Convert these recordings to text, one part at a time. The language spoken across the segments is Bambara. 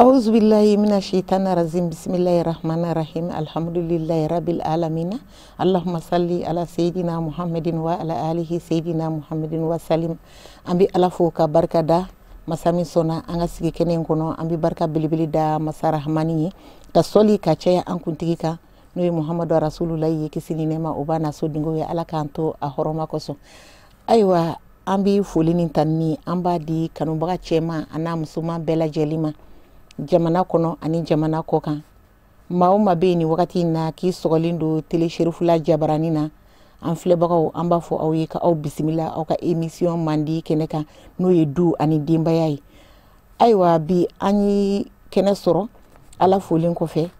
Auzu billahi mina shaitani rajim. Bismillahir rahmanir rahim. Alhamdulillahi rabbil alamin. Allahumma salli ala sayyidina Muhammadin wa ala alihi sayyidina Muhammadin wa salim. An bɛ Ala fo ka barika da masa min sɔnna an ka sigi kɛnɛ in kɔnɔ. An bɛ barika belebele da masa Rahamani ye ka sɔli ka caya an kuntigi kan, n'o ye Muhamadu Rasulullahi ye, kisi ni nɛɛma o b'a n'a sodenw ye. Ala k'an to a hɔrɔma kosɔn. Ayiwa, an bɛ foli ni tanuni an b'a di kanubaga cɛman a n'a musoman bɛɛ lajɛlen ma, jamana kɔnɔ ani jamana kɔ kan. Maa o maa bɛ yen nin wagati in na k'i sɔgɔlen don Télé Cherifula jabaranin na, an filɛbagaw, an b'a fɔ aw ye ka aw bisimila aw ka émission mandi kɛnɛ kan, n'o ye du ani denbaya ye. Ayiwa, bi an ye kɛnɛ sɔrɔ. Ala folen kɔfɛ,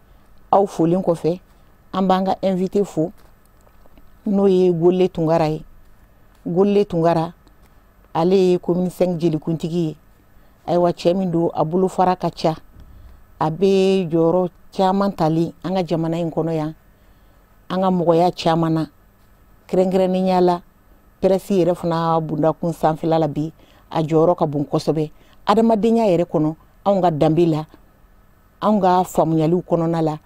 aw folen kɔfɛ, an b'an ka invité fo, n'o ye Gole Tunkara ye. Gole Tunkara, ale ye commune 5 jelikuntigi ye. Ayiwa, cɛ min don, a bolofara ka ca, a bɛ jɔyɔrɔ caman tali an ka jamana in kɔnɔ yan, an ka mɔgɔya caman na, kɛrɛnkɛrɛnnenya la presse yɛrɛ fana bundakun sanfɛla la. Bi a jɔyɔrɔ ka bon kosɛbɛ adamadenya yɛrɛ kɔnɔ, anw ka danbe la, anw ka faamuyaliw kɔnɔna la,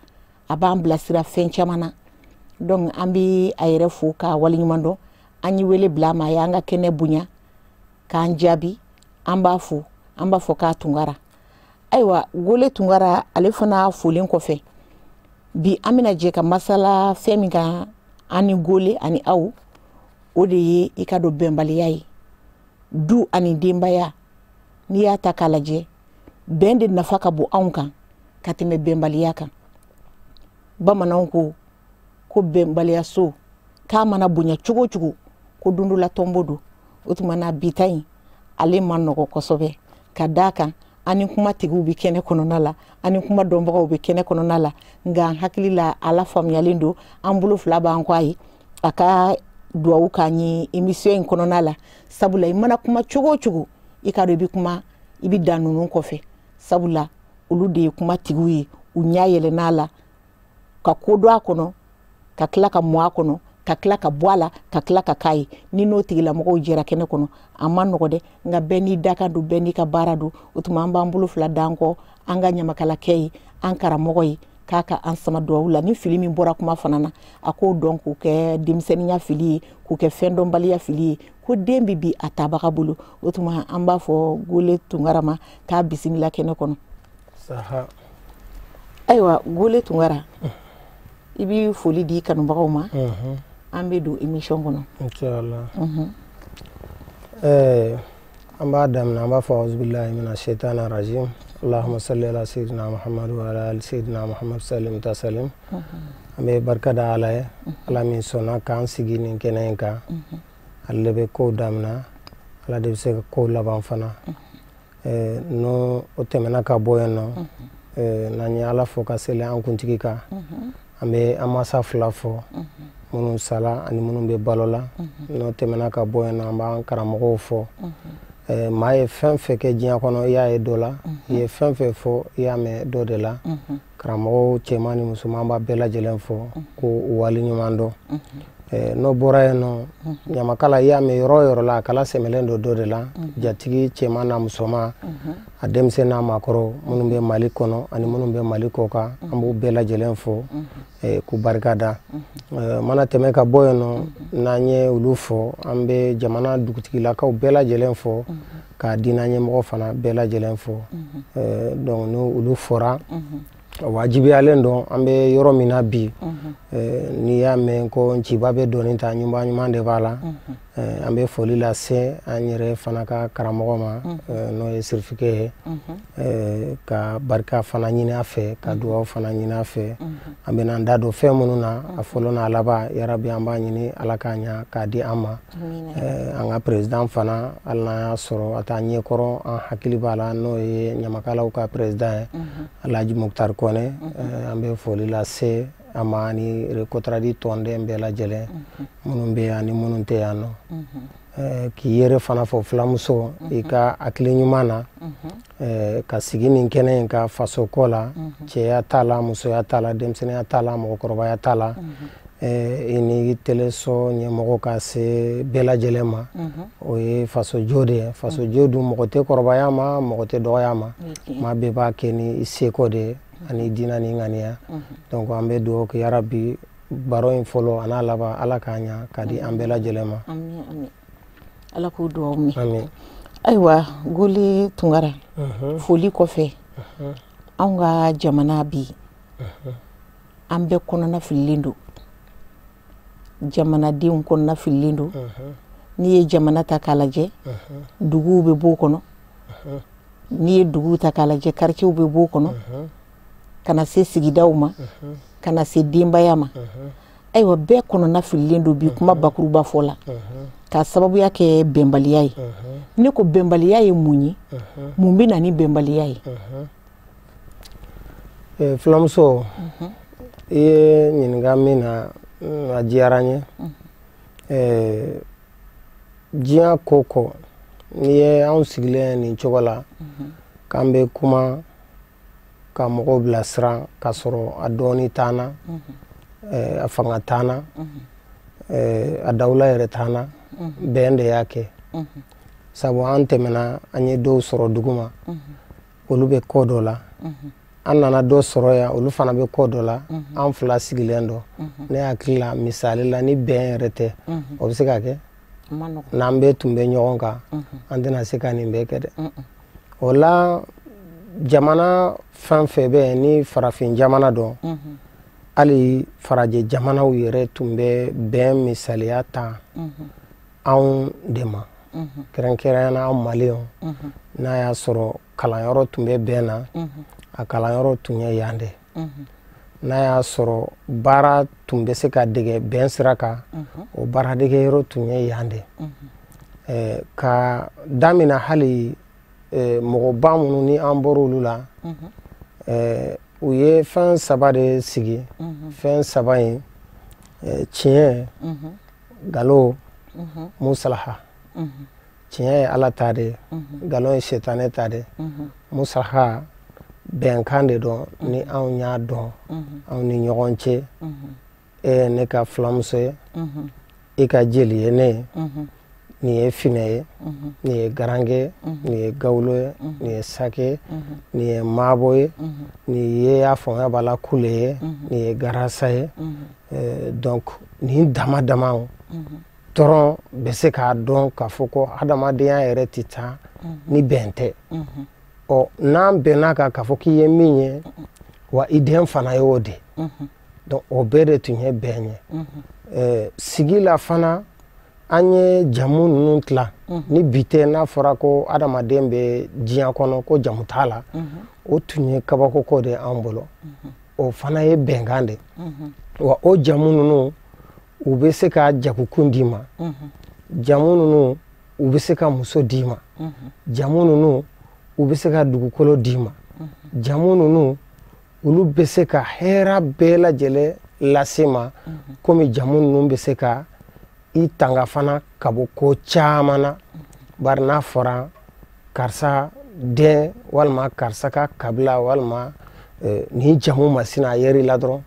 a b'an bilasira fɛn caman na. Donc an bɛ a yɛrɛ fo k'a waleɲuman dɔn. An ye wele bila a ma, a y'an ka kɛnɛ bonya k'an jaabi. An b'a fo, an b'a fɔ k'a Tunkara. Ayiwa, Gole Tunkara, ale fana folen kɔfɛ, bi an bɛna jɛ ka masala fɛn min kan, an ni Gole ani aw, o de ye i ka dɔn bɛnbaliya ye du ani denbaya. N'i y'a ta k'a lajɛ, bɛn de nafa ka bon anw kan ka tɛmɛ bɛnbaliya kan. Bamananw ko ko bɛnbaliya so k'a mana bonya cogo o cogo, ko don dɔ la tɔnbo don. O tuma na, bi ta in ale ma nɔgɔ kosɛbɛ, ka d'a kan an ni kuma tigiw bɛ kɛnɛ kɔnɔna la, an ni kuma dɔnbagaw bɛ kɛnɛ kɔnɔna la. Nka an hakili la, ala faamuyalen don. An bolo fila b'an kɔ a ye, a ka duwawu k'an ye émission in kɔnɔna la, sabula i mana kuma cogo o cogo, i ka dɔn i bɛ kuma, i bɛ dan ninnu kɔfɛ, sabula olu de ye kuma tigiw ye. U ɲɛ yɛlɛn'a la ka ko dɔn a kɔnɔ, ka tila ka mɔ a kɔnɔ, ka tila ka bɔ a la, ka tila ka k'a ye. Ni n'o tigilamɔgɔw jɛra kɛnɛ kɔnɔ, a ma nɔgɔ dɛ, nka bɛɛ n'i dakan don, bɛɛ n'i ka baara don. O tuma an b'an bolo fila d'an kɔ an ka ɲamakalakɛ ye, an karamɔgɔ ye, k'a ka an sama duwawu la. Ni fili min bɔra kuma fana na, a k'o dɔn k'o kɛ denmisɛnninya fili ye, k'o kɛ fɛn dɔnbaliya fili ye, ko den bɛ bi a tabaga bolo. O tuma an b'a fɔ Gole Tunkara ma k'a bisimila kɛnɛ kɔnɔ. Ayiwa, Gole Tunkara, i bɛ foli di kanubagaw ma, an bɛ don émission kɔnɔ. Inshallah. An b'a daminɛ, an b'a fɔ auzubillahi mina shaitani rajim, allahumma salli ala sayyidina Muhammad wa ala ali sayyidina Muhammad salim tasalim. An bɛ barika da Ala ye, Ala min sɔnna k'an sigi nin kɛnɛ in kan. Ale de bɛ kow daminɛ, Ala de bɛ se ka kow laban fana. N'o o tɛmɛna ka bɔ yen nɔ, n'an ye Ala fo ka seli an kuntigi kan, an bɛ an masa fila fɔ, minnu sala ani minnu bɛ balo la. N'o tɛmɛna ka bɔ yen nɔ, an b'an karamɔgɔw fɔ. Maa ye fɛn fɛn kɛ diɲɛ kɔnɔ, i y'a ye dɔ la. I ye fɛn fɛn fɔ, i y'a mɛn dɔ de la. Karamɔgɔw cɛman ni musoman, an b'a bɛɛ lajɛlen fɔ ko u waleɲuman dɔn. N'o bɔra yen nɔ, ɲamakala, i y'a mɛn yɔrɔ o yɔrɔ la, a kala sɛmɛlen don dɔ de la. Jatigi cɛman n'a musoman, a denmisɛn n'a maakɔrɔ, minnu bɛ Mali kɔnɔ ani minnu bɛ Mali kɔ kan, an b'u bɛɛ lajɛlen fo k'u barika da. Mana tɛmɛ ka bɔ yen nɔ, n'an ye olu fɔ, an bɛ jamana dugutigilakaw bɛɛ lajɛlen fo, ka diinɛ ɲɛmɔgɔ fana bɛɛ lajɛlen fo. Donc ni olu fɔra, wajibiyalen don. An bɛ yɔrɔ min na bi, n'i y'a mɛn ko nciba bɛ dɔɔnin ta, ɲuman ɲuman de b'a la. An bɛ foli lase an yɛrɛ fana ka karamɔgɔ ma, n'o ye Sirifikɛ ye, ka barika fana ɲini a fɛ, ka dugawu fana ɲini a fɛ. An bɛna an da don fɛn minnu na, a fɔlɔ n'a laban, yarabi, an b'a ɲini Ala k'a ɲa k'a di an ma. An ka président fana, hali n'an y'a sɔrɔ a t'an ɲɛkɔrɔ, an hakili b'a la, n'o ye ɲamakalaw ka président ye, Alhaji Moctar Kone. An bɛ foli lase a ma ani Recotrade tɔnden bɛɛ lajɛlen, minnu bɛ yan ni minnu tɛ yan nɔ. K'i yɛrɛ fana fɔ, filamuso, i ka hakili ɲuman na ka sigi nin kɛnɛ in ka faso ko la. Cɛya t'a la, musoya t'a la, denmisɛnninya t'a la, mɔgɔkɔrɔbaya t'a la. I ni teleso ɲɛmɔgɔ ka se bɛɛ lajɛlen ma. O ye faso jɔ de ye. Faso jɔ dun, mɔgɔ tɛ kɔrɔbaya ma, mɔgɔ tɛ dɔgɔya ma, maa bɛɛ b'a kɛ ni i seko de ye ani diinɛ ni ŋaniya. Donc an bɛ dugawu kɛ, yarabi, baro in fɔlɔ a n'a laban, Ala k'a ɲa ka di an bɛɛ lajɛlen ma. Ami, Ala k'o dugawu mɛn. Ami. Ayiwa, Gole Tunkara, foli kɔfɛ, anw ka jamana bi, an bɛɛ kɔnɔna fililen don, jamanadenw kɔnɔna fililen don. N'i ye jamana ta k'a lajɛ, duguw bɛ b'o kɔnɔ. N'i ye duguw ta k'a lajɛ, quartierw bɛ b'o kɔnɔ, ka na se sigidaw ma, ka na se denbaya ma. Ayiwa, bɛɛ kɔnɔna fililen don bi, kuma bakuruba fɔ la, k'a sababuya kɛ bɛnbaliya ye. Ne ko bɛnbaliya ye mun ye? Mun bɛ na ni bɛnbaliya ye? Filamuso, i ye ɲininka min na, a diyara n ye. Diɲɛ ko ko n'i ye anw sigilen nin cogo la k'an bɛ kuma ka mɔgɔw bilasira, k'a sɔrɔ a dɔɔni t'an na, a fanga t'an na, a dawula yɛrɛ t'an na, bɛn de y'a kɛ. Sabu an tɛmɛna, an ye dɔw sɔrɔ dugu ma, olu bɛ ko dɔ la. An nana dɔ sɔrɔ yan, olu fana bɛ ko dɔ la. An fila sigilen dɔ, ne hakili la, misali la, ni bɛn yɛrɛ tɛ, o bɛ se ka kɛ? N'an bɛɛ tun bɛ ɲɔgɔn kan, an tɛna se ka nin bɛɛ kɛ dɛ. O la, jamana fɛn fɛn bɛ yen ni farafin jamana dɔn, hali farajɛ jamanaw yɛrɛ tun bɛ bɛn misaliya ta anw de ma, kɛrɛnkɛrɛnnenya la anw maliyɛnw. N'a y'a sɔrɔ kalanyɔrɔ tun bɛ bɛn na, a kalanyɔrɔ tun ye yan de. N'a y'a sɔrɔ baara tun bɛ se ka dege bɛn sira kan, o baaradegeyɔrɔ tun ye yan de. Ka daminɛ hali mɔgɔba minnu ni an bɔra olu la, u ye fɛn saba de sigi. Fɛn saba in: tiɲɛ, nkalon, musalaha. Tiɲɛ ye Ala ta de ye, nkalon ye sitanɛ ta de ye. Musalaha, bɛnkan de dɔn. Ni anw y'a dɔn anw ni ɲɔgɔn cɛ, e ye ne ka filamuso ye, i ka jeli ye ne ye, nin ye finɛ ye, nin ye garankɛ, nin ye gawulo ye, nin ye sake, nin ye maabo ye, nin ye y'a faamuya b'a la kule ye, nin ye garasa ye. Donc nin dama damaw dɔrɔn bɛ se k'a dɔn k'a fɔ ko adamadenya yɛrɛ tɛ taa ni bɛn tɛ. Ɔ, n'an bɛnna kan k'a fɔ k'i ye min ye, wa i den fana y'o de. Donc o bɛɛ de tun ye bɛn ye. Sigi la fana, an ye jamu ninnu tila ni bi tɛ. N'a fɔra ko adamaden bɛ diɲɛ kɔnɔ ko jamu t'a la, o tun ye kabako ko de ye anw bolo. O fana ye bɛnkan de. Wa o jamu ninnu, u bɛ se ka jagokun d'i ma, jamu ninnu, u bɛ se ka muso d'i ma, jamu ninnu, u bɛ se ka dugukolo d'i ma, jamu ninnu, olu bɛ se ka hɛrɛ bɛɛ lajɛlen lase ma, komi jamu ninnu bɛ se ka i tanga fana ka bɔ ko caman na. Bari n'a fɔra karisa den walima karisa ka kabila walima nin jamu masina a yɛrɛ la dɔrɔn,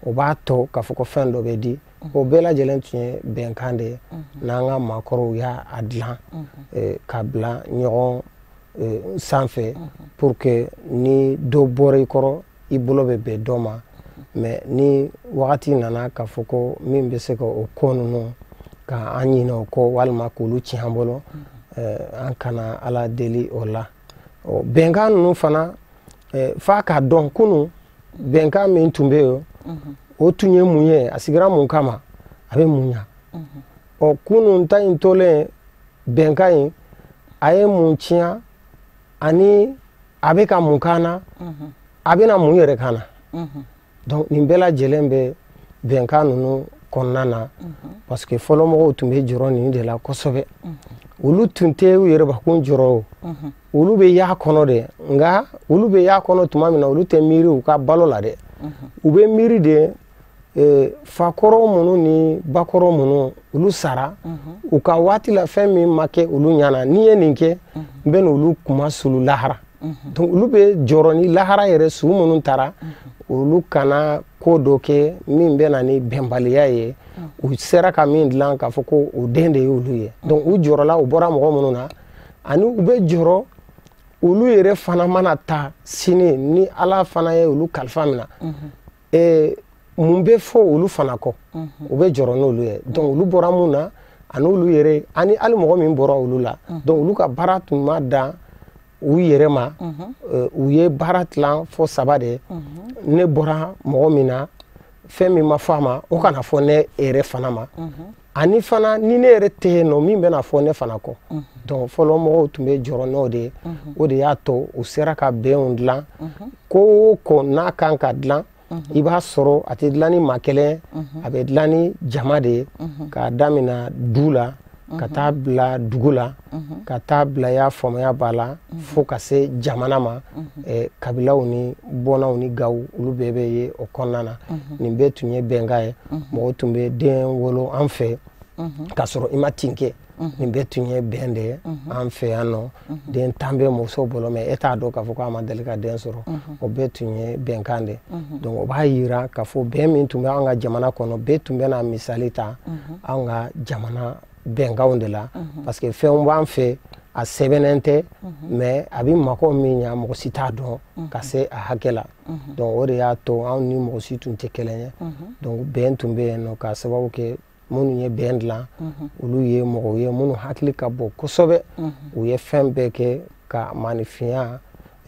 o b'a to k'a fɔ ko fɛn dɔ bɛ di. O bɛɛ lajɛlen tun ye bɛnkan de ye n'an ka maakɔrɔw y'a dilan ka bila ɲɔgɔn sanfɛ, pour que ni dɔ bɔra i kɔrɔ, i bolo bɛ bɛn dɔ ma. Mais ni wagati nana k'a fɔ ko min bɛ se ka o ko ninnu ka an ɲinɛ o kɔ walima k'olu tiɲɛ an bolo, an kana Ala deli o la. Bɛnkan ninnu fana, f'a k'a dɔn kunun bɛnkan min tun bɛ yen, o tun ye mun ye, a sigira mun kama, a bɛ mun ɲa. Ɔ, kunun ta in tolen, bɛnkan in a ye mun tiɲɛ, ani a bɛ ka mun k'an na, a bɛna mun yɛrɛ k'an na? Donc nin bɛɛ lajɛlen bɛ bɛnkan ninnu kɔnɔna na, parce que fɔlɔmɔgɔw tun bɛ jɔrɔ nin de la kosɛbɛ. Olu tun tɛ u yɛrɛbakun jɔrɔ o, olu bɛ y'a kɔnɔ de. Nka olu bɛ y'a kɔnɔ tuma min na, olu tɛ miiri u ka balo la dɛ. U bɛ miiri de fakɔrɔ minnu ni bakɔrɔ minnu olu sara u ka waati la, fɛn min ma kɛ olu ɲɛna, n'i ye nin kɛ, n bɛ n'olu kuma sulu lahara. Donc olu bɛ jɔrɔ ni lahara yɛrɛ, su minnu taara. Olu kana ko dɔ kɛ min bɛ na ni bɛnbaliya ye. U sera ka min dilan k'a fɔ ko o den de y'olu ye. Donc u jɔrɔla, u bɔra mɔgɔ minnu na, ani u bɛ jɔrɔ olu yɛrɛ fana mana taa sini, ni Ala fana ye olu kalifa min na, mun bɛ fɔ olu fana kɔ? U bɛ jɔrɔ n'olu ye. Donc olu bɔra mun na, ani olu yɛrɛ, ani hali mɔgɔ min bɔra olu la. Donc olu ka baara tun ma dan u yɛrɛ ma. U ye baara tilan fo saba de. Ne bɔra mɔgɔ min na, fɛn min ma fɔ a ma, o kana fɔ ne yɛrɛ fana ma, ani fana ni ne yɛrɛ tɛ yen nɔ, min bɛna fɔ ne fana kɔ. Donc fɔlɔ mɔgɔw tun bɛ jɔrɔ n'o de ye. O de y'a to u sera ka bɛnw dilan. Ko o ko n'a kan ka dilan, i b'a sɔrɔ a tɛ dilan ni maa kelen, a bɛ dilan ni jama de ye, k'a daminɛ du la ka taa bila dugu la, ka taa bila ya faamuya b'a la, fo ka se jamana ma. Kabilaw ni bɔnnaw ni gaw, olu bɛɛ bɛ ye o kɔnɔna na. Nin bɛɛ tun ye bɛnkan ye. Mɔgɔ tun bɛ den wolo an fɛ k'a sɔrɔ i ma tin kɛ. Nin bɛɛ tun ye bɛn de ye an fɛ yan nɔ. Den 10 bɛ muso bolo, mɛ e t'a dɔn k'a fɔ k'a ma deli ka den sɔrɔ. O bɛɛ tun ye bɛnkan de. Donc o b'a yira k'a fɔ bɛn min tun bɛ an ka jamana kɔnɔ, bɛɛ tun bɛ na misali ta an ka jamana bɛnkanw de la, parce que fɛnw b'an fɛ, a sɛbɛnnen tɛ, mais a bɛ mako min ɲa, mɔgɔ si t'a dɔn ka se a hakɛ la. Donc o de y'a to anw ni mɔgɔ si tun tɛ kelen ye. Donc bɛn tun bɛ yen nɔ, k'a sababu kɛ minnu ye bɛn dilan, olu ye mɔgɔw ye minnu hakili ka bon kosɛbɛ. U ye fɛn bɛɛ kɛ ka maanifinya.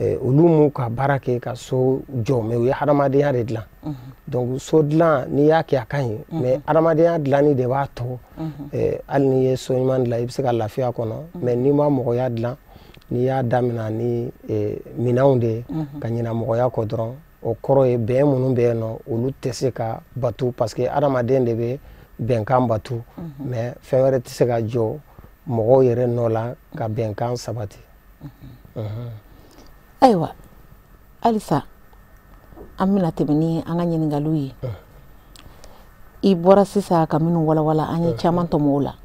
Olu m'u ka baara kɛ ka so jɔ, mais u ye hadamadenya de dilan. Donc so dilan, n'i y'a kɛ, a ka ɲi, mais hadamadenya dilanni de b'a to hali n'i ye so ɲuman dilan, i bɛ se ka lafiya kɔnɔ. Mais n'i ma mɔgɔya dilan, n'i y'a daminɛ ni minɛnw de ye ka ɲina mɔgɔya kɔ dɔrɔn, o kɔrɔ ye bɛn minnu bɛ yen nɔ, olu tɛ se ka batu, parce que hadamaden de bɛ bɛnkan batu, mais fɛn wɛrɛ tɛ se ka jɔ mɔgɔw yɛrɛ nɔ la ka bɛnkan sabati. Ayiwa, halisa an bɛna tɛmɛ ni an ka ɲininkaliw ye. I bɔra sisan ka minnu walawala, an ye caman tɔmɔ o la.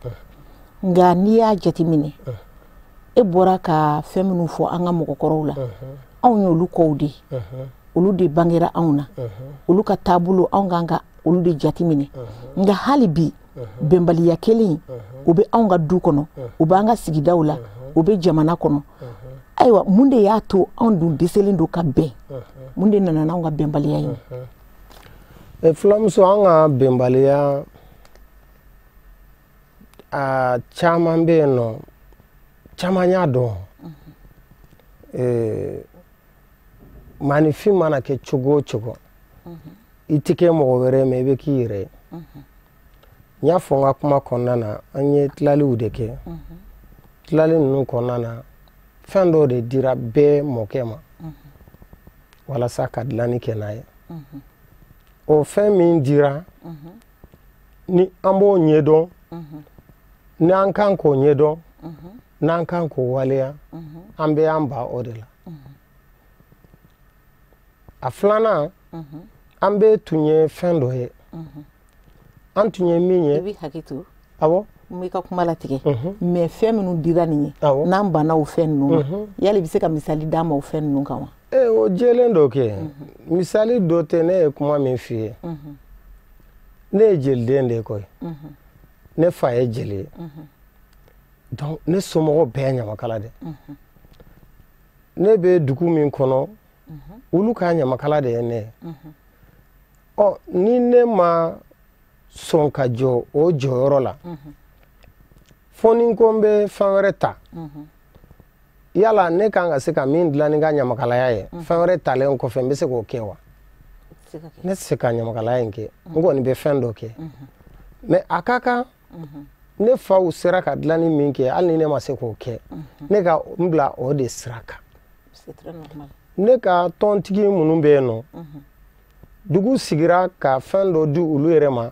Nka n'i y'a jateminɛ, e bɔra ka fɛn minnu fɔ an ka mɔgɔkɔrɔw la, anw ye olu kɔw de ye, olu de bangera anw na, olu ka taabolo, anw kan ka olu de jateminɛ. Nka hali bi, bɛnbaliya kelen o bɛ anw ka du kɔnɔ, o b'an ka sigidaw la, o bɛ jamana kɔnɔ. Ayiwa, mun de y'a to anw dun dɛsɛlen don ka bɛn? Mun de nana n'anw ka bɛnbaliya ye? Filamuso, an ka bɛnbaliya a caman bɛ yen nɔ, caman y'a dɔn. Maanifin mana kɛ cogo o cogo, i tɛ kɛ mɔgɔ wɛrɛ, mais i bɛ k'i yɛrɛ ye. N y'a fɔ n ka kuma kɔnɔna na, an ye tilaliw de kɛ. Tilali ninnu kɔnɔna na, fɛn dɔw de dira bɛɛ mɔkɛ ma walasa ka dilanni kɛ n'a ye. O fɛn min dira, ni an b'o ɲɛdɔn, n'an kan k'o ɲɛdɔn, n'an kan k'o waleya, an bɛ an ban o de la. A filanan, an bɛɛ tun ye fɛn dɔ ye, an tun ye min ye. I bɛ hakɛ to. Awɔ. N b'i ka kuma latigɛ, mais fɛn minnu dira nin ye, n'an banna o fɛn ninnu ma, yali i bɛ se ka misali d'an ma o fɛn ninnu kan wa? Ee, o jɛlen dɔ kɛ, misali dɔ tɛ. Ne ye kuma min f'i ye, ne ye jeliden de ye koyi. Ne fa ye jeli ye, donc ne somɔgɔw bɛɛ ye ɲamakala de. Ne bɛ dugu min kɔnɔ, olu ka ɲamakala de ye ne ye. Ɔ, ni ne ma sɔn ka jɔ o jɔyɔrɔ la, fo ni ko n bɛ fɛn wɛrɛ ta, yala ne kan ka se ka min dilan ni n ka ɲamakalaya ye, fɛn wɛrɛ talen kɔfɛ, n bɛ se k'o kɛ wa? Ne tɛ se ka ɲamakalaya in kɛ. N kɔni bɛ fɛn dɔ kɛ, mais a ka kan ne faw sera ka dilanni min kɛ, hali ni ne ma se k'o kɛ, ne ka n bila o de sira kan. Ne ka tɔntigi minnu bɛ yen nɔ, dugu sigira ka fɛn dɔ di olu yɛrɛ ma,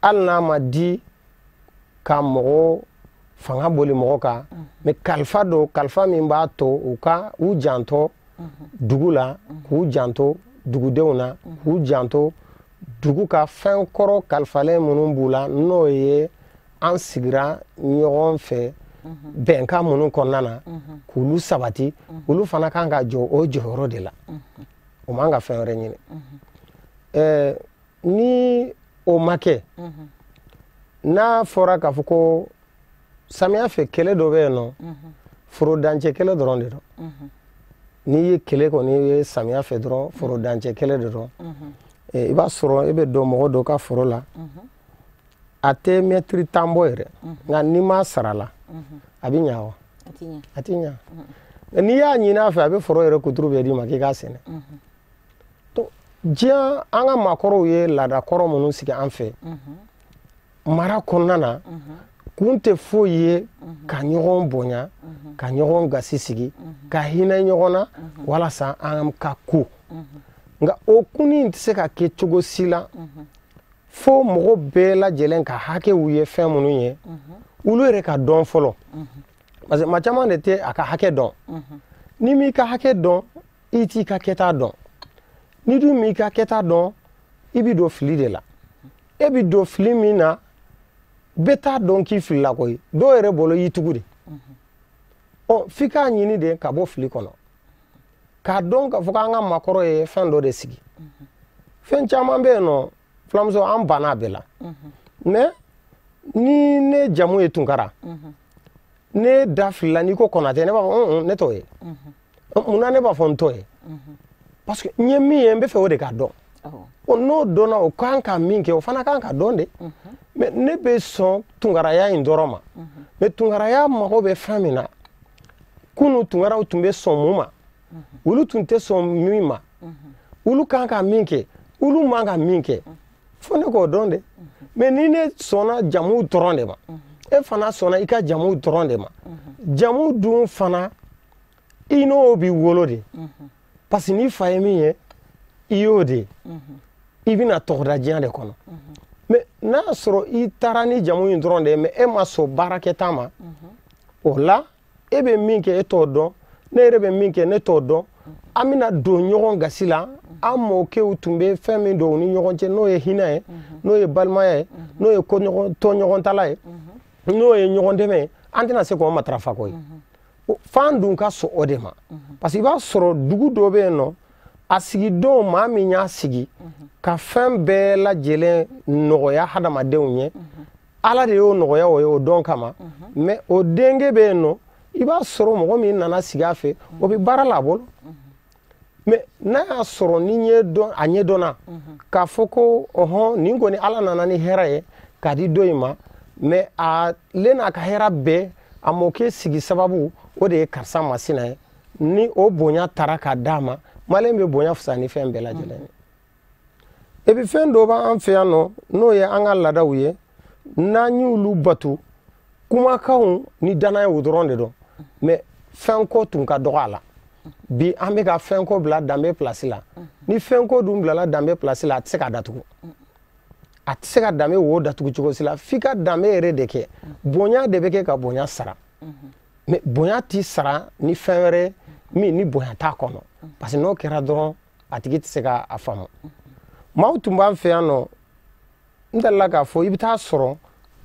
hali n'a ma di ka mɔgɔ fanga boli mɔgɔ kan, mais kalifa dɔ, kalifa min b'a to u ka u janto dugu la, k'u janto dugudenw na, k'u janto dugu ka fɛn kɔrɔ kalifalen minnu b'u la, n'o ye an sigira ɲɔgɔn fɛ bɛnkan minnu kɔnɔna na, k'olu sabati, olu fana kan ka jɔ o jɔyɔrɔ de la. O man ka fɛn wɛrɛ ɲini. Ni o ma kɛ, n'a fɔra k'a fɔ ko samiya fɛ kɛlɛ dɔ bɛ yen nɔ, foro dancɛ kɛlɛ dɔrɔn de don. N'i ye kɛlɛ kɔni ye samiya fɛ dɔrɔn, foro dancɛ kɛlɛ de don. I b'a sɔrɔ e bɛ don mɔgɔ dɔ ka foro la, a tɛ mɛtiri 10 bɔ yɛrɛ, nka n'i m'a sara la, a bɛ ɲa wa? A tɛ ɲa. N'i y'a ɲini a fɛ, a bɛ foro yɛrɛ kuturu bɛɛ d'i ma k'i k'a sɛnɛ. Diɲɛ, an ka maakɔrɔw ye laadakɔrɔ minnu sigi an fɛ mara kɔnɔna na, kun tɛ foyi ye ka ɲɔgɔn bonya, ka ɲɔgɔn gasi sigi, ka hinɛ ɲɔgɔn na, walasa an ka ko. Nka o kunni in tɛ se ka kɛ cogo si la fo mɔgɔ bɛɛ lajɛlen ka hakɛw ye fɛn minnu ye, olu yɛrɛ ka dɔn fɔlɔ, parce que maa caman de tɛ a ka hakɛ dɔn. N'i m'i ka hakɛ dɔn, i t'i ka kɛta dɔn. N'i dun m'i ka kɛta dɔn, i bɛ don fili de la. E bɛ don fili min na, bɛɛ t'a dɔn k'i filila koyi, dɔw yɛrɛ bolo y'i tugu de. Ɔ, f'i k'a ɲini de ka bɔ fili kɔnɔ, k'a dɔn k'a fɔ k'an ka maakɔrɔ ye fɛn dɔ de sigi. Fɛn caman bɛ yen nɔ, filamuso, an banna a bɛɛ la. Mais ni ne jamu ye Tunkara, ne da filila n'i ko Konatɛ, ne b'a fɔ ne t'o ye. Munna ne b'a fɔ n t'o ye? Parce que n ye min ye, n bɛ fɛ o de ka dɔn. N'o dɔnna, o kan ka min kɛ, o fana kan ka dɔn de. Mais ne bɛ sɔn tunkaraya in dɔrɔn ma. Mais tunkaraya mago bɛ fɛn min na, kunun tunkaraw tun bɛ sɔn mun ma, olu tun tɛ sɔn min ma, olu kan ka min kɛ, olu man ka min kɛ, fo ne k'o dɔn de. Mais ni ne sɔnna jamu dɔrɔn de ma, e fana sɔnna i ka jamu dɔrɔn de ma, jamu dun fana i n'o b'i wolo de. Parce que n'i fa ye min ye, i y'o de ye, i bɛna tɔgɔda diɲɛ de kɔnɔ. Mais n'a y'a sɔrɔ i taara ni jamu in dɔrɔn de ye, mais e ma sɔn baarakɛta ma, o la e bɛ min kɛ e t'o dɔn, ne yɛrɛ bɛ min kɛ ne t'o dɔn, an bɛna don ɲɔgɔn gasi la. An mɔkɛw tun bɛ fɛn min don u ni ɲɔgɔn cɛ, n'o ye hinɛ ye, n'o ye balimaya ye, n'o ye tɔnɲɔgɔntala ye, n'o ye ɲɔgɔn dɛmɛ ye, an tɛna se k'o matarafa koyi. F'an dun ka sɔn o de ma. Parce que i b'a sɔrɔ dugu dɔ bɛ yen nɔ, a sigidon maa min y'a sigi ka fɛn bɛɛ lajɛlen nɔgɔya hadamadenw ye, Ala de y'o nɔgɔya o ye o dɔn kama. Mais o denkɛ bɛ yen nɔ, i b'a sɔrɔ mɔgɔ min nana sigi a fɛ, o bɛ baara la a bolo. Mais n'a y'a sɔrɔ ni ɲɛdɔn, a ɲɛdɔnna k'a fɔ ko ɔhɔn, nin kɔni Ala nana ni hɛrɛ ye k'a di dɔ in ma, mais ale n'a ka hɛrɛ bɛɛ, a mɔkɛ sigi sababu o de ye karisa masina ye. Ni o bonya taara k'a d'a ma, maliyɛn bɛ bonya fisaya ni fɛn bɛɛ lajɛlen ye. Et puis fɛn dɔ b'an fɛ yan nɔ, n'o ye an ka laadaw ye, n'an y'olu bato, kumakanw ni danayaw dɔrɔn de don, mais fɛnko tun ka dɔgɔ a la. Bi an bɛ ka fɛnko bila danbe place la. Ni fɛnko dun bilala danbe place la, a tɛ se ka datugu, a tɛ se ka danbe wo datugu cogo si la. F'i ka danbe yɛrɛ de kɛ, bonya de bɛ kɛ ka bonya sara. Mais bonya ti sara ni fɛn wɛrɛ min ni bonya t'a kɔnɔ, parce que n'o kɛra dɔrɔn, a tigi tɛ se k'a faamu. Maaw tun b'an fɛ yan nɔ, n delila k'a fɔ, i bɛ taa sɔrɔ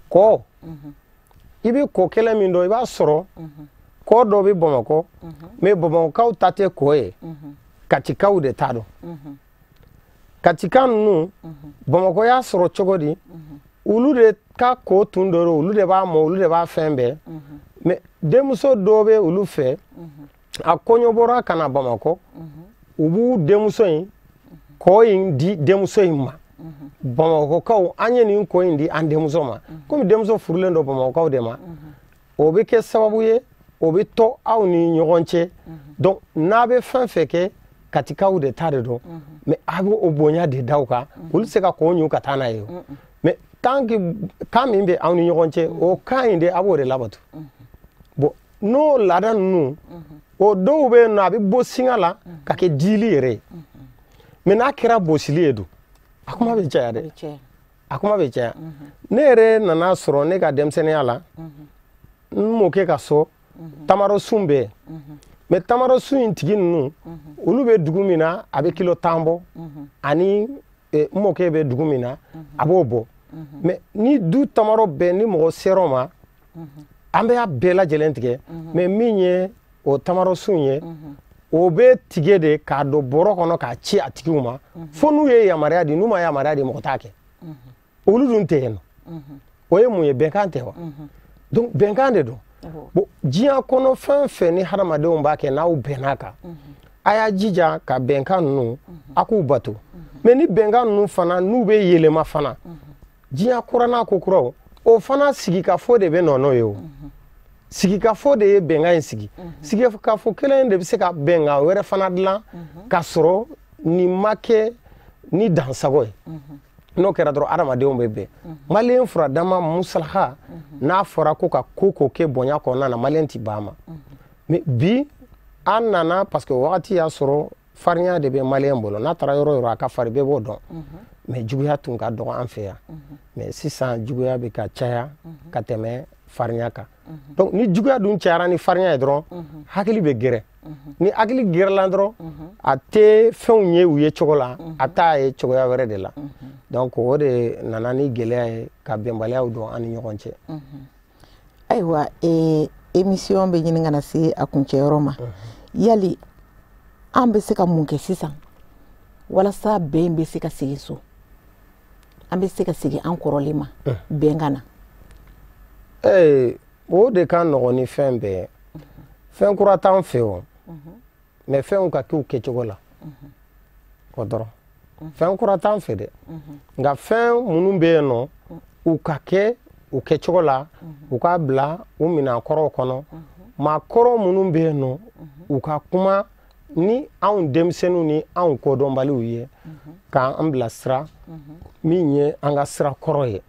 kɔ, i bɛ kɔ kɛlɛ min dɔn, i b'a sɔrɔ kɔ dɔ bɛ Bamakɔ, mais Bamakɔkaw ta tɛ kɔ ye, Katikaw de t'a dɔn. Katika ninnu, Bamakɔ y'a sɔrɔ cogo di? Olu de ka kɔ tun dɔ don, olu de b'a mɔ, olu de b'a fɛn bɛɛ. Mais denmuso dɔ bɛ olu fɛ, a kɔɲɔ bɔra ka na Bamakɔ, u b'u denmuso in kɔ in di denmuso in ma. Bamakɔkaw, an ye nin kɔ in di an denmuso ma, komi denmuso furulen don Bamakɔkaw de ma, o bɛ kɛ sababu ye o bɛ to aw ni ɲɔgɔn cɛ. Donc n'a bɛ fɛn fɛn kɛ, Katikaw de ta de don, mais a bɛ o bonya de da u kan, olu tɛ se ka kɔ ɲu ka taa n'a ye o. Mais tant que kan min bɛ aw ni ɲɔgɔn cɛ, o kan in de, a b'o de labato. Bon, n'o laada ninnu, o dɔw bɛ yen nɔ, a bɛ bɔ singa la ka kɛ dili yɛrɛ ye. Mais n'a kɛra bɔsili ye dun, a kuma bɛ caya dɛ, a kuma bɛ caya. Ne yɛrɛ nana sɔrɔ ne ka denmisɛnninya la, n mɔkɛ ka so, tamaro sun bɛ yen. Mais tamaro sun in tigi ninnu, olu bɛ dugu min na, a bɛ kilo 10 bɔ, ani n mɔkɛ bɛ dugu min na, a b'o bɔ. Mais ni du tamaro bɛɛ, ni mɔgɔ ser'o ma, an bɛ a bɛɛ lajɛlen tigɛ. Mais min ye o tamaro sun ye, O bɛ tigɛ de k'a don bɔrɔ kɔnɔ k'a ci a tigiw ma, fo n'u ye yamaruya di. N'u ma yamaruya di, mɔgɔ t'a kɛ. Olu dun tɛ yen nɔ. O ye mun ye? Bɛnkan tɛ wa? Donc bɛnkan de don. Bon, diɲɛ kɔnɔ, fɛn fɛn ni hadamadenw b'a kɛ, n'aw bɛnn'a kan, a y'a jija ka bɛnkan ninnu, a k'u bato. Mais ni bɛnkan ninnu fana, n'u bɛ yɛlɛma fana, diɲɛ kura n'a ko kuraw, o fana sigikafɔ de bɛ nɔ n'o ye. O sigikafɔ de ye bɛnkan in sigi. Sigikafɔ kelen de bɛ se ka bɛnkan wɛrɛ fana dilan k'a sɔrɔ nin ma kɛ ni dansago ye. N'o kɛra dɔrɔn, adamadenw bɛ bɛn. Maliyɛn furadama musalaha, n'a fɔra ko ka ko ko kɛ bonya kɔnɔna na, maliyɛn ti ban a ma. Mais bi an nana, parce que wagati y'a sɔrɔ farinya de bɛ maliyɛn bolo. N'a taara yɔrɔ o yɔrɔ, a ka fari, bɛɛ b'o dɔn. Mais juguya tun ka dɔgɔ an fɛ yan. Mais sisan juguya bɛ ka caya ka tɛmɛ farinya kan. Donc ni juguya dun cayara ni farinya ye dɔrɔn, hakili bɛ gɛrɛ. Ni hakili gɛrɛla dɔrɔn, a tɛ fɛnw ye u ye cogo la, a t'a ye cogoya wɛrɛ de la. Donc o de nana ni gɛlɛya ye ka bɛnbaliyaw don an ni ɲɔgɔn cɛ. Ayiwa, émission bɛ ɲini ka na se a kuncɛyɔrɔ ma. Yali an bɛ se ka mun kɛ sisan walasa bɛn bɛ se ka segin so, an bɛ se ka segin an kɔrɔlen ma, bɛn ka na? Ee, o de ka nɔgɔn ni fɛn bɛɛ ye. Fɛn kura t'an fɛ o, mais fɛnw ka kɛ u kɛcogo la, o dɔrɔn. Fɛn kura t'an fɛ dɛ, nka fɛn minnu bɛ yen nɔ, u ka kɛ u kɛcogo la, u k'a bila u minɛn kɔrɔw kɔnɔ. Maakɔrɔ minnu bɛ yen nɔ, u ka kuma ni anw denmisɛnninw ni anw kodɔnbaliw ye, k'an bilasira min ye an ka sira kɔrɔ ye.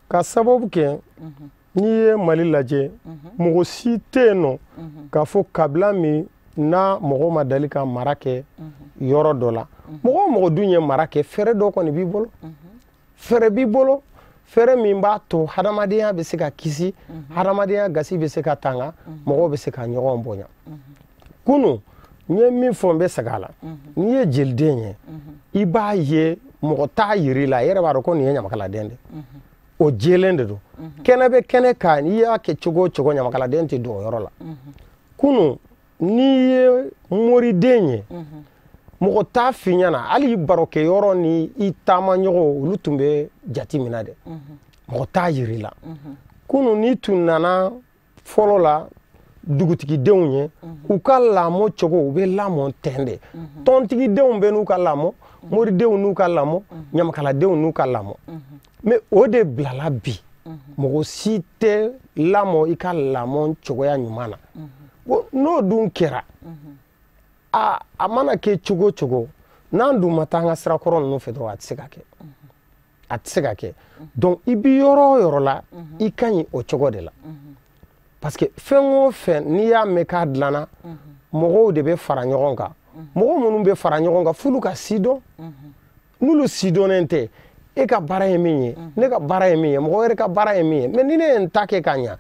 Ka sababu kɛ, n'i ye Mali lajɛ, mɔgɔ si tɛ yen nɔ k'a fɔ kabila min n'a mɔgɔ ma dali ka mara kɛ yɔrɔ dɔ la. Mɔgɔ o mɔgɔ dun ye mara kɛ, fɛɛrɛ dɔ kɔni b'i bolo, fɛɛrɛ b'i bolo, fɛɛrɛ min b'a to hadamadenya bɛ se ka kisi, hadamadenya gasi bɛ se ka tanga, mɔgɔw bɛ se ka ɲɔgɔn bonya. Kunun n ye min fɔ, n bɛ segin a la. N'i ye jeliden ye, i b'a ye mɔgɔ t'a yir'i la, i yɛrɛ b'a dɔn ko nin ye ɲamakaladen de, o jɛlen de don. Kɛnɛ bɛ kɛnɛ kan, n'i y'a kɛ cogo o cogo, ɲamakaladen tɛ don o yɔrɔ la. Kunun n'i ye moriden ye, mɔgɔ t'a f'i ɲɛna. Hali i barokɛyɔrɔ ni i taamaɲɔgɔnw, olu tun bɛ jate minɛ dɛ, mɔgɔ t'a yir'i la. Kunun n'i tun nana fɔlɔ la, dugutigidenw ye, u ka lamɔ cogo, u bɛ lamɔ tɛn de. Tɔntigidenw bɛ n'u ka lamɔ, moridenw n'u ka lamɔ, ɲamakaladenw n'u ka lamɔ. Mais o de bilala bi, mɔgɔ si tɛ lamɔ i ka lamɔ cogoya ɲuman na. N'o dun kɛra, a mana kɛ cogo o cogo, n'an dun ma taa an ka sirakɔrɔ ninnu fɛ dɔrɔn, a tɛ se ka kɛ, a tɛ se ka kɛ. Donc i bi yɔrɔ o yɔrɔ la, i ka ɲi o cogo de la, parce que fɛn o fɛn n'i y'a mɛn k'a dilanna, mɔgɔw de bɛ fara ɲɔgɔn kan. Mɔgɔ minnu bɛ fara ɲɔgɔn kan, f'olu ka si dɔn. N'olu si dɔnnen tɛ, e ka baara ye min ye, ne ka baara ye min ye, mɔgɔ wɛrɛ ka baara ye min ye, mais ni ne ye n ta kɛ ka ɲa,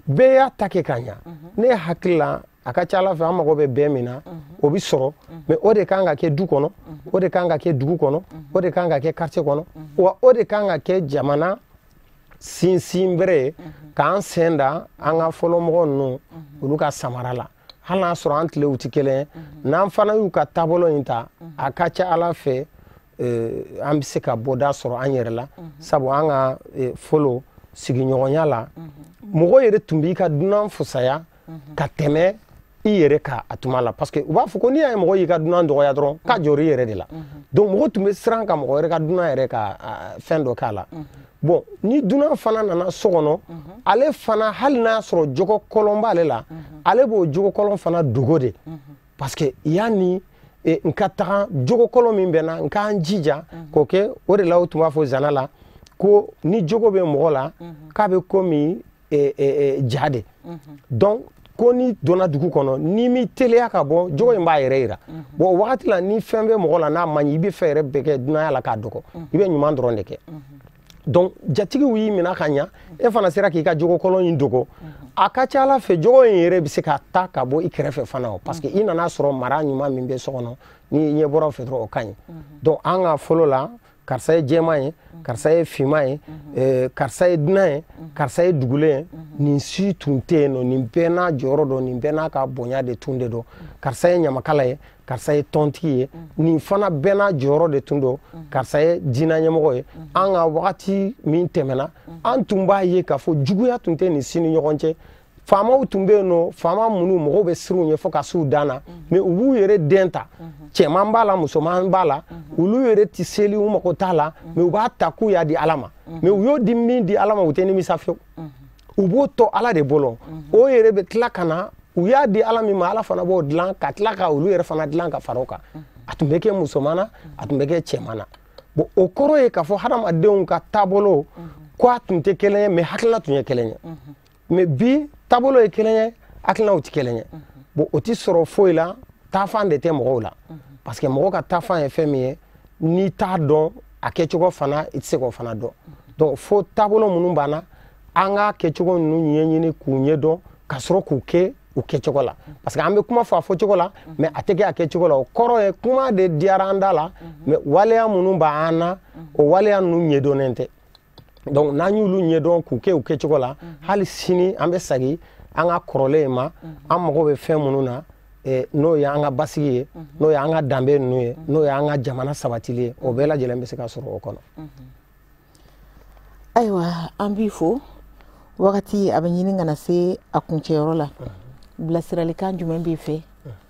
bɛɛ y'a ta kɛ ka ɲa, ne hakili la, a ka ca Ala fɛ, an mago bɛ bɛn min na, o bɛ sɔrɔ. Mais o de kan ka kɛ du kɔnɔ, o de kan ka kɛ dugu kɔnɔ, o de kan ka kɛ quartier kɔnɔ, wa o de kan ka kɛ jamana sinsin bere ye, k'an sen da an ka fɔlɔmɔgɔ ninnu, olu ka samara la. Hali n'a sɔrɔ an tilew tɛ kelen ye, n'an fana y'u ka taabolo in ta, a ka ca Ala fɛ, an bɛ se ka bɔda sɔrɔ an yɛrɛ la. Sabu an ka fɔlɔ sigiɲɔgɔnya la, mɔgɔ yɛrɛ tun b'i ka dunan fusaya ka tɛmɛ i yɛrɛ ka a tuma la, parce que u b'a fɔ ko n'i y'a ye mɔgɔ y'i ka dunan dɔgɔya dɔrɔn, k'a jɔr'i yɛrɛ de la. Donc mɔgɔ tun bɛ siran ka mɔgɔ wɛrɛ ka dunan yɛrɛ ka fɛn dɔ k'a la. Bon, ni dunan fana nana so kɔnɔ, ale fana, hali n'a sɔrɔ jogo kɔlɔn b'ale la, ale b'o jogo kɔlɔn fana dogo de, parce que yanni n ka taga, jogo kɔlɔn min bɛ n na, n k'an jija k'o kɛ. O de la u tun b'a fɔ zana la ko ni jogo bɛ mɔgɔ la, k'a bɛ komi ja de. Donc ko n'i donna dugu kɔnɔ, n'i m'i teliya ka bɔ, jogo in b'a yɛrɛ yira. Bon, o wagati la, ni fɛn bɛ mɔgɔ la n'a man ɲi, i bɛ fɛn yɛrɛ bɛɛ kɛ dunanya la k'a dɔgɔ, i bɛ ɲuman dɔrɔn de kɛ. Donc jatigiw y'i minɛ ka ɲa, e fana sera k'i ka jogo kɔlɔn in dogo, a ka ca Ala fɛ, jogo in yɛrɛ bɛ se ka ta ka bɔ i kɛrɛfɛ fana o, parce que i nana sɔrɔ mara ɲuman min bɛ so kɔnɔ, ni ɲɛ bɔra o fɛ dɔrɔn, o ka ɲi. Donc an ka fɔlɔ la Karisa ye jɛman ye, karisa ye finman ye, karisa ye dunan ye, karisa ye dugulen ye, nin si tun tɛ yen nɔ. Nin bɛɛ n'a jɔyɔrɔ dɔn, nin bɛɛ n'a ka bonya de tun de don. Karisa ye ɲamakala ye, karisa ye tɔntigi ye, nin fana bɛɛ n'a jɔyɔrɔ de tun don. Karisa ye diinɛ ɲɛmɔgɔ ye. An ka wagati min tɛmɛna, an tun b'a ye k'a fɔ juguya tun tɛ nin si ni ɲɔgɔn cɛ. Faamaw tun bɛ yen nɔ, faama minnu mɔgɔw bɛ siran u ɲɛ fo ka s'u dan na, mais u b'u yɛrɛ den ta, cɛman b'a la, musoman b'a la, olu yɛrɛ tɛ seli, u mago t'a la, mais u b'a ta k'u y'a di Ala ma. Mais u y'o di min di Ala ma, u tɛ nimisa fiyewu, u b'o to Ala de bolo. O yɛrɛ bɛ tila ka na, u y'a di Ala min ma, Ala fana b'o dilan ka tila ka olu yɛrɛ fana dilan ka fara o kan. A tun bɛ kɛ musoman na, a tun bɛ kɛ cɛman na. Bon, o kɔrɔ ye k'a fɔ hadamadenw ka taabolo ko a tun tɛ kelen ye, mais hakilina tun ye kelen ye. Mais bi taabolo ye kelen ye, hakilinaw tɛ kelen ye. Bon, o tɛ sɔrɔ foyi la, taafan de tɛ mɔgɔw la, parce que mɔgɔ ka taafan ye fɛn min ye, n'i t'a dɔn a kɛcogo fana, i tɛ se k'o fana dɔn. Donc fo taabolo minnu b'an na, an ka kɛcogo ninnu ɲɛɲini k'u ɲɛdɔn ka sɔrɔ k'u kɛ u kɛcogo la. Parce que an bɛ kuma fɔ a fɔcogo la, mais a tɛ kɛ a kɛcogo la. O kɔrɔ ye kuma de diyara an da la, mais waleya minnu b'an na, o waleya ninnu ɲɛdɔnnen tɛ. Donc n'an y'olu ɲɛdɔn k'u kɛ u kɛcogo la, hali sini an bɛ segin an ka kɔrɔlen in ma. An mago bɛ fɛn minnu na, n'o ye an ka basigi ye, n'o ye an ka danbe ninnu ye, n'o ye an ka jamana sabatili ye, o bɛɛ lajɛlen bɛ se ka sɔrɔ o kɔnɔ. Ayiwa, an b'i fo. Wagati a bɛ ɲini ka na se a kuncɛyɔrɔ la. Bilasiralikan jumɛn b'i fɛ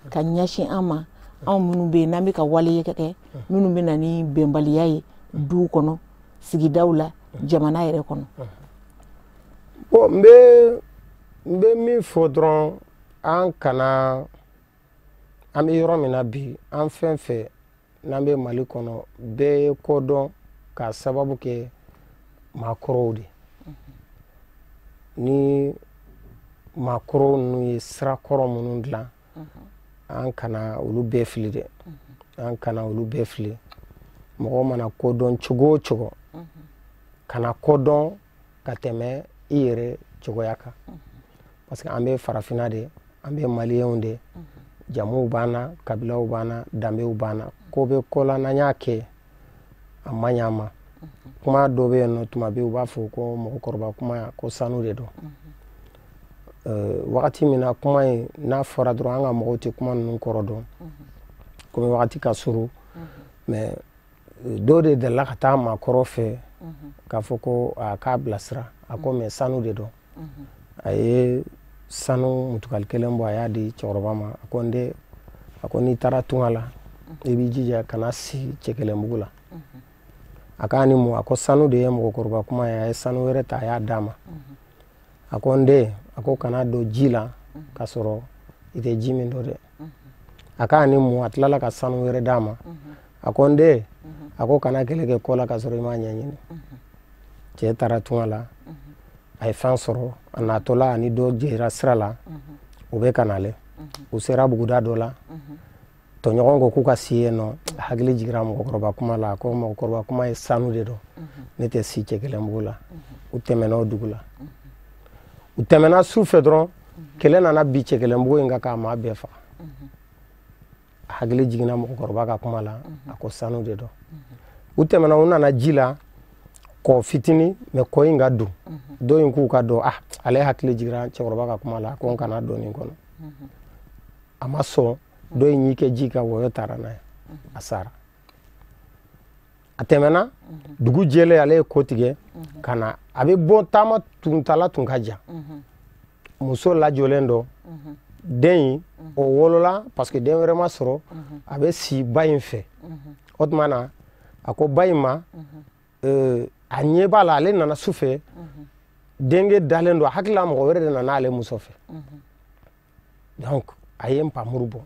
ka ɲɛsin an ma, anw minnu bɛ yen n'an bɛ ka waleya kɛ minnu bɛ na ni bɛnbaliya ye duw kɔnɔ, sigidaw la, jamana yɛrɛ kɔnɔ? Bon, n bɛ min fɔ dɔrɔn, an kana, an bɛ yɔrɔ min na bi, an fɛn fɛn n'an bɛ Mali kɔnɔ, bɛɛ ye ko dɔn k'a sababu kɛ maakɔrɔw de. Ni maakɔrɔw ninnu ye sirakɔrɔ minnu dilan, an kana olu bɛɛ fili dɛ, an kana olu bɛɛ fili. Mɔgɔ mana ko dɔn cogo o cogo, kana ko dɔn ka tɛmɛ i yɛrɛ cogoya kan. Parce que an bɛ farafinna de, an bɛ maliyɛnw de, jamuw b'an na, kabilaw b'an na, danbew b'an na. Ko bɛ ko la, n'an y'a kɛ a man ɲi an ma. Kuma dɔ bɛ yen nɔ, tuma bɛɛ u b'a fɔ ko mɔgɔkɔrɔba kuma ko sanu de don. Wagati min na kuma in n'a fɔra dɔrɔn, an ka mɔgɔw tɛ kuma ninnu kɔrɔ dɔn, komi wagati ka surun. Mais dɔw de delila ka taa maakɔrɔ fɛ k'a fɔ ko a k'a bilasira, a ko mais sanu de don. A ye sanu mutukali kelen bɔ, a y'a di cɛkɔrɔba ma. A ko n den, a ko n'i taara tunga la, i b'i jija kana si cɛkelenbugu la. A k'a ni mun? A ko sanu de ye mɔgɔkɔrɔba kuma ye. A ye sanu wɛrɛ ta, a y'a d'a ma. A ko n den, a ko kana don ji la k'a sɔrɔ i tɛ ji min dɔn dɛ. A k'a ni mun? A tilala ka sanu wɛrɛ d'a ma. A ko n den, a ko kana kɛlɛ kɛ ko la k'a sɔrɔ i m'a ɲɛɲini. Cɛ taara tunga la, a ye fɛn sɔrɔ. A natɔla, ani dɔ jɛra sira la, u bɛ ka nalen. U sera buguda dɔ la, tɔɲɔgɔn ko k'u ka si yen nɔ. Hakili jiginra mɔgɔkɔrɔba kuma la, a ko mɔgɔkɔrɔba kuma ye sanu de don, ne tɛ si cɛ kelen bugu la. U tɛmɛna o dugu la, u tɛmɛna su fɛ dɔrɔn, kɛlɛ nana bi cɛ kelen bugu in kan k'a maa bɛɛ faga. Hakili jiginna mɔgɔkɔrɔba ka kuma la, a ko sanu de don. U tɛmɛna, u nana ji la, kɔ fitinin, mɛ kɔ in ka don. Dɔ in k'u ka dɔn, ah, ale hakili jiginna cɛkɔrɔba ka kuma la, a ko n kana don nin kɔnɔ. A ma sɔn, dɔ in y'i kɛ ji kan, wɔyɔ taara n'a ye, a sara. A tɛmɛna, dugu jɛlen, ale ye ko tigɛ ka na. A bɛ bɔ taama tuntala tun ka jan, muso lajɔlen dɔ, den in o wolola, parce que den wɛrɛ ma sɔrɔ, a bɛ si ba in fɛ. O tuma na, a ko ba in ma, a ɲɛ b'a la, ale nana su fɛ, denkɛ dalen don, a hakili la mɔgɔ wɛrɛ de nana ale muso fɛ. Donc a ye npamuru bɔ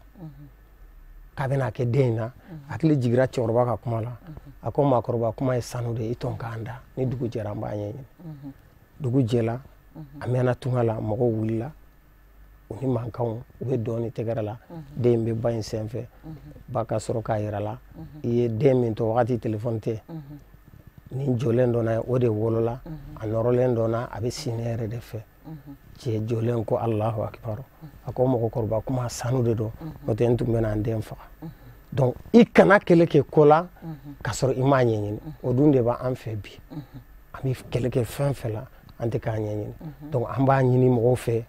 k'a bɛna kɛ den in na. Hakili jiginra cɛkɔrɔba ka kuma la, a ko maakɔrɔba kuma ye sanu de ye, i tɔn k'an da, ni dugu jɛra an b'a ɲɛɲini. Dugu jɛla, a mɛnna tunga la, mɔgɔw wulila, u ni mankanw, u bɛ dɔn ni tɛgɛrɛ la. Den in bɛ ba in senfɛ, ba ka sɔrɔ k'a yira la, i ye den min to wagati telefɔni tɛ, nin jɔlen dɔ n'a ye, o de wolola, a nɔrɔlen dɔ n'a, a bɛ si ne yɛrɛ de fɛ. Cɛ jɔlen ko Alahu akibaru. A ko mɔgɔkɔrɔba kuma sanu de don, n'o tɛ n tun bɛna n den faga. Donc i kana kɛlɛ kɛ ko la k'a sɔrɔ i m'a ɲɛɲini. O dun de b'an fɛ bi. An bɛ kɛlɛ kɛ fɛn fɛn la, an tɛ k'a ɲɛɲini. Donc an b'a ɲini mɔgɔw fɛ,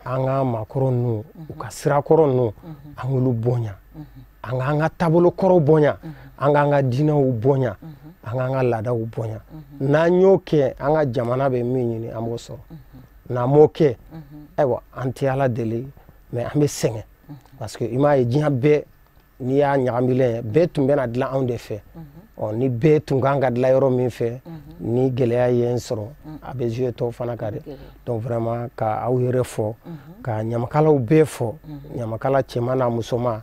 an ka maakɔrɔ ninnu, u ka sirakɔrɔ ninnu, an k'olu bonya, an k'an ka taabolo kɔrɔw bonya, an k'an ka diinɛw bonya, an k'an ka laadaw bonya. N'an y'o kɛ, an ka jamana bɛ min ɲini, an b'o sɔrɔ. N'an m'o kɛ, ayiwa, an tɛ Ala deli, mais an bɛ sɛgɛn, parce que i m'a ye, diɲɛ bɛɛ n'i y'a ɲagamilen ye, bɛɛ tun bɛna dilan anw de fɛ. Ɔ ni bɛɛ tun kan ka dilan yɔrɔ min fɛ, ni gɛlɛya ye n sɔrɔ, a bɛ jouer tɔw fana kan dɛ. Donc vraiment, ka aw yɛrɛ fɔ, ka ɲamakalaw bɛɛ fɔ, ɲamakala cɛman n'a musoman,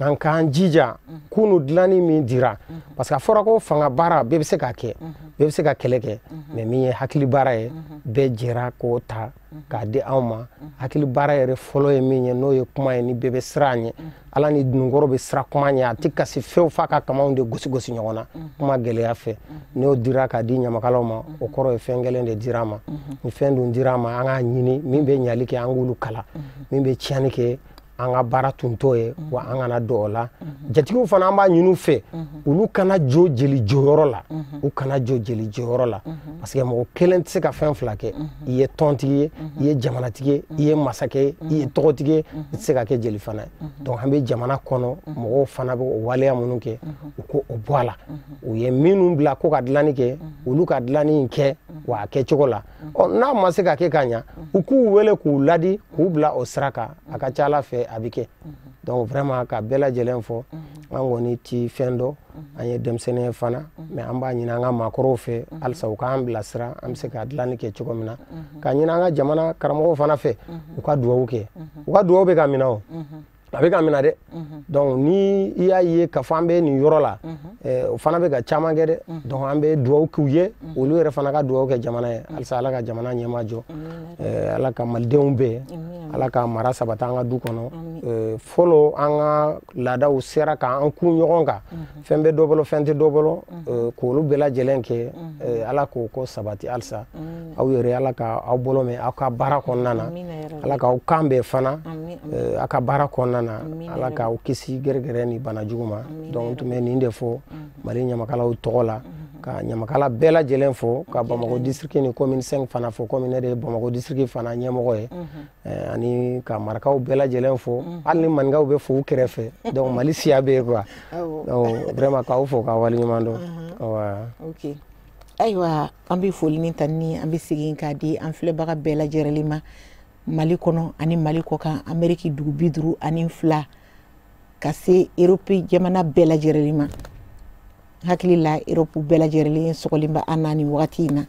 an k'an jija kunu dilanni min dira, parce que a fɔra ko fanga baara bɛɛ bɛ se k'a kɛ, bɛɛ bɛ se ka kɛlɛ kɛ, mais min ye hakili baara ye, bɛɛ jɛra k'o ta k'a di anw ma. Hakili baara yɛrɛ fɔlɔ ye min ye, n'o ye kuma ye, ni bɛɛ bɛ siran a ɲɛ, Ala ni dununkɔrɔ bɛ siran kuma ɲɛ, a tɛ kasi fewu f'a ka kamaw de gosi gosi ɲɔgɔn na kuma gɛlɛya fɛ. N'o dira k'a di ɲamakalaw ma, o kɔrɔ ye fɛn gɛlɛn de dira a ma. Ni fɛn dun dira a ma, an k'a ɲini min bɛ ɲali kɛ, an k'olu kala, min bɛ tiɲɛni kɛ, an ka baara tun t'o ye, wa an kana don o la. Jatigiw fana, an b'a ɲini u fɛ, olu kana jɔ jeli jɔyɔrɔ la, u kana jɔ jeli jɔyɔrɔ la, parce que mɔgɔ kelen tɛ se ka fɛn fila kɛ. I ye tɔntigi ye, i ye jamanatigi ye, i ye masakɛ ye, i ye tɔgɔtigi ye, i tɛ se ka kɛ jeli fana ye. Donc an bɛ jamana kɔnɔ, mɔgɔw fana bɛ o waleya minnu kɛ, u ko o bɔ a la. U ye minnu bila ko ka dilanni kɛ, olu ka dilanni in kɛ wa a kɛcogo la. Ɔ n'a ma se ka kɛ ka ɲa, u k'u wele k'u ladi, k'u bila o sira kan, a ka ca Ala fɛ a bɛ kɛ. Donc vraiment, ka bɛɛ lajɛlen fɔ, an kɔni ti fɛn dɔn, an ye denmisɛnnin ye fana, mais an b'a ɲini an ka maakɔrɔw fɛ halisa u k'an bilasira, an bɛ se ka dilanni kɛ cogo min na. K'a ɲini an ka jamana karamɔgɔw fana fɛ, u ka dugawu kɛ, u ka dugawu bɛ ka minɛ, o a bɛ ka minɛ dɛ. Donc ni i y'a ye k'a fɔ an bɛ nin yɔrɔ la, o fana bɛ ka caman kɛ dɛ. Donc an bɛ dugawu k'u ye, olu yɛrɛ fana ka dugawu kɛ jamana ye halisa. Ala ka jamana ɲɛma jɔ, Ala ka malidenw bɛɛ, Ala ka mara sabati an ka du kɔnɔ. Fɔlɔ an ka laadaw sera k'an kun ɲɔgɔn kan, fɛn bɛ dɔ bolo, fɛn tɛ dɔ bolo, k'olu bɛɛ lajɛlen kɛ, Ala k'o ko sabati halisa. Aw yɛrɛ, Ala ka aw bolo mɛn aw ka baara kɔnɔna na, Ala k'aw kan bɛn fana aw ka baara kɔnɔna na, Ala k'aw kisi gɛrɛgɛrɛ ni bana jugu ma. Donc n tun bɛ nin de fɔ Mali ɲamakalaw tɔgɔ la, ka ɲamakala bɛɛ lajɛlen fo, ka Bamakɔ district ni commune 5 fana fo, komi ne de ye Bamakɔ district fana ɲɛmɔgɔ ye, ani ka marakaw bɛɛ lajɛlen fo, hali ni maninkaw bɛ fo u kɛrɛfɛ. Donc Mali siya bɛ yen quoi. Donc vraiment, k'aw fo k'aw waleɲuman dɔn. Ok, ayiwa, an bɛ foli ni tanuni, an bɛ segin k'a di an filɛbaga bɛɛ lajɛlen ma Mali kɔnɔ ani Mali kɔkan, Ameriki dugu 52 ka se Europe jamana bɛɛ lajɛlen ma. Hakili la, Europe bɛɛ lajɛlen sɔgɔlen bɛ an na nin wagati in na.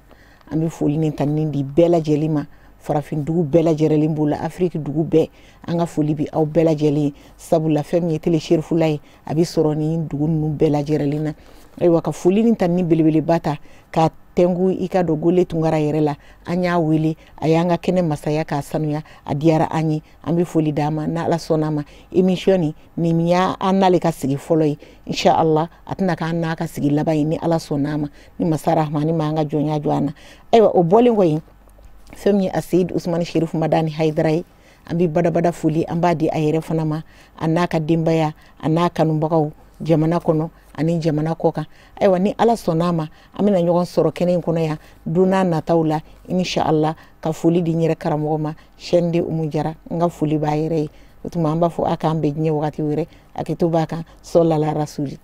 An bɛ foli ni tanuni di bɛɛ lajɛlen ma, farafin dugu bɛɛ lajɛlen b'o la, Afiriki dugu bɛɛ, an ka foli bi aw bɛɛ lajɛlen, sabula fɛn min ye Télé Cherifula ye, a bɛ sɔrɔ nin dugu ninnu bɛɛ lajɛlen na. Ayiwa, ka foli ni tanuni belebeleba ta ka tɛnku i ka don Gole Tunkara yɛrɛ la. An y'a wele, a y'an ka kɛnɛ masaya k'a sanuya, a diyara an ye, an bɛ foli d'a ma. N'Ala sɔnna a ma, émission nin y'a an n'ale ka sigi fɔlɔ ye, inshallah a tɛna k'an n'a ka sigi laban ye, ni Ala sɔnna a ma, ni masa Rahmani ma an ka jɔnya jɔ an na. Ayiwa, o bɔlen kɔ yen, fɛn min ye a Seyid Usumani Sherifu Madani Hayidara ye, an bɛ badabada foli an b'a di a yɛrɛ fana ma, a n'a ka denbaya, a n'a kanubagaw jamana kɔnɔ ani jamana kɔ kan. Ayiwa, ni Ala sɔnna a ma, an bɛna ɲɔgɔn sɔrɔ kɛnɛ in kɔnɔ yan don n'a nataw la, inshallah. Ka foli di n yɛrɛ karamɔgɔ ma, Sɛnde Umu Jara, n ka foli b'a yɛrɛ ye. O tuma an b'a fɔ a k'an bɛn diɲɛ wagati wɛrɛ, a kɛ to b'a kan sɔlala rasuli.